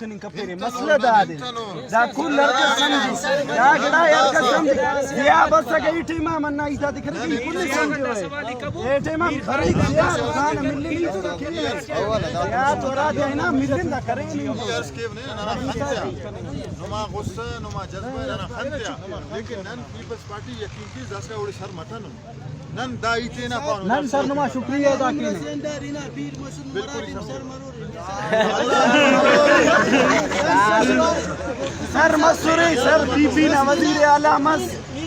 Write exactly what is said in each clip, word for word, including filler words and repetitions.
کننگ کپیرے۔ مسئلہ دادے۔ دا کل ہرکس سمجھی۔ دا گڑا ہرکس سمجھی۔ ضیاء بسکہ ای ٹائما منا ہیت آتے کرے کہ ای کل سمجھوئے۔ اے ٹائما بریک ضیاء خان ملنی تو کنے۔ ضیاء تو را دے نا ملن دا کرے نہیں۔ ای عرض کیو نے ننا خن تیا۔ نما غصہ، نما جذبہ، ننا خن تیا۔ لیکن نن پیپلز پارٹی یقین کیس داسکا اوڑے سر متنن۔ نن دا ہیت ءِ نا پانو۔ نن سرنما شکریہ ادا کینہ۔ سر مسرے، سر پی پی نا وزیر اعلیٰ مس،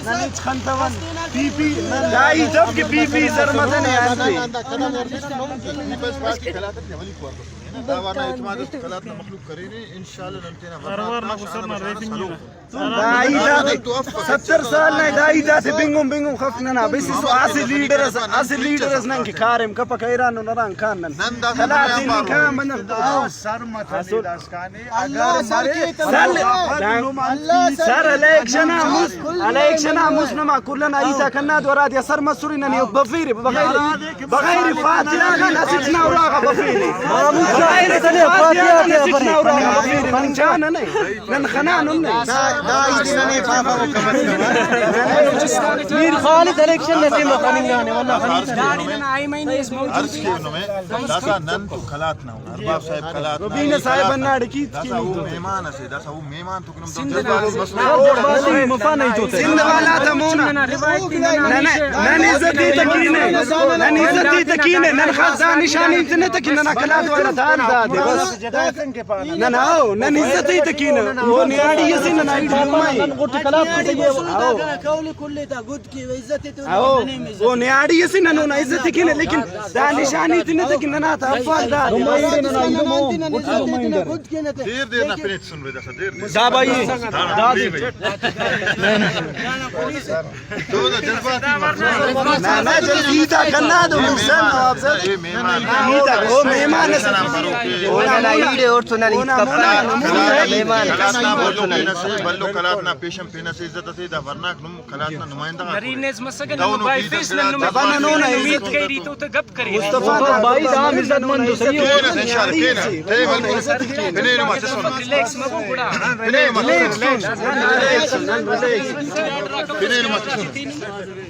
نن ہچ خنتون۔ پی پی، نن دا ہیت اف کہ پی پی سر متنے انتے۔ پیپلز پارٹی قلات نا اولیکو وار بس۔ دا وار نا اعتماد اس قلات نا مخلوق کرینے، انشاءاللہ نن تینا ہر وار نا ورنا غصہ نا شان ریفنگ سلوک۔ دا ہیت آتے ستر سال نا دا ہیت آتے بنگن بنگن خف ننا۔ بس اسہ، اسہ لیڈر اس، اسہ لیڈر اس نن کہ کاریم کپک، حیران و نران کان نن۔ نن دا قلات تے نی کان بندغ۔ سر متنے داسکان۔ سر، سر الیکشن آ مس، الیکشن آ مس نما کل انا ہیت آک ہندا تو ہرا دے سر مسرے ننے او بفیرے بغیر، بغیر فاتحہ غان اسٹ نا اراغا بفیرے۔ بغیر فاتحہ غان اسٹ نا اراغا بفیرے۔ نن چانہ نہ، نن خنانن نہ۔ دا، دا ہیت ننے پاپا او کم میر خالد الیکشن نا ٹائم آ خننگانے، واللہ خننگانے۔ عرض کیو نمے، داسا نن تو قلات نا ارباب صاحب قلات نا، روبینہ صاحب ہنداڑے کیت داسا او مہمان اسے، داسا او مہمان تو کنم تو سندھ والا تا مونا۔ نن، نن عزت تے تکینے، نن عزت تے تکینے، نن خاص دا نشانی تے نہ تکینے، ننا قلات والا تا حال دا دے بس۔ نن ہاؤ، نن عزت تے تکینے، او نیاڑی اسے ننا ایڈی نمائی۔ ہاؤ۔ او نیاڑی اسے نن اونا عزت ءِ کینہ، لیکن دا نشانی تے نہ تکن ننا تا افال دا۔ دیر دیر نا پلیٹ سن رہے داسا دیر دیر۔ دا بھائی، دا دے۔ تو دا جذباتی مخلوق۔ نا، نا، جلدی تا کنا دو مکسن نواب صاحب۔ اے مہمان۔ او مہمان اس۔ اونا نا ایڑے اور تو نن کپا۔ مہمان۔ کلات نا بھلو پین اسے، بھلو کلات نا پیشن پین اسے عزت اسے، دا ورناک نم قلات نا نمائندہ غاک نرینہ اس مسکہ، نن بائفیس، نن نمے امید کیری تو تہ گپ کرے۔ مصطفی بھائی دا ہم عزت مند ءِ، صحیح ءِ۔ کینہ، انشاءاللہ کینہ۔ تے بلکل۔ پنے نما تسن۔ ریلیکس مبو گڑا۔ پنے نما تسن۔ پنے نما تسن۔